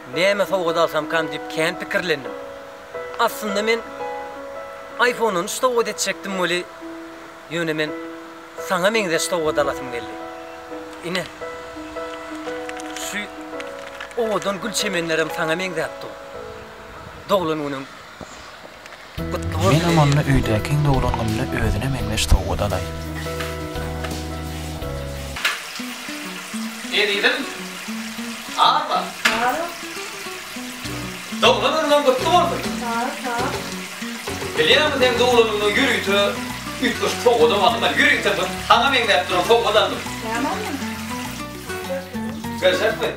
Näme sowgat alsamkam diýip kän pikirlendim. Aslynda men iPhone 13 sowgat etjekdim weli, ýöne men saňa meňzeş sowgat alasym geldi. Ine, şu owadan gül çemenlerem saňa meňzäp dur. Doglan günüň gutly bolsun Menem onda ezizim. öýdäkiň doglan gününe özüne meňzeş sowgat alaý. Ezizim, arma. Doglan günüňem gutly bolsun. Sag ol, sag ol. Bilýäňmi seň doglan günüňe ýörite üýtgeşik sowgadam aldym men. Ýörite bir saňa meňzäp duran sowgat aldym. Näme aldyň? Görjekmi?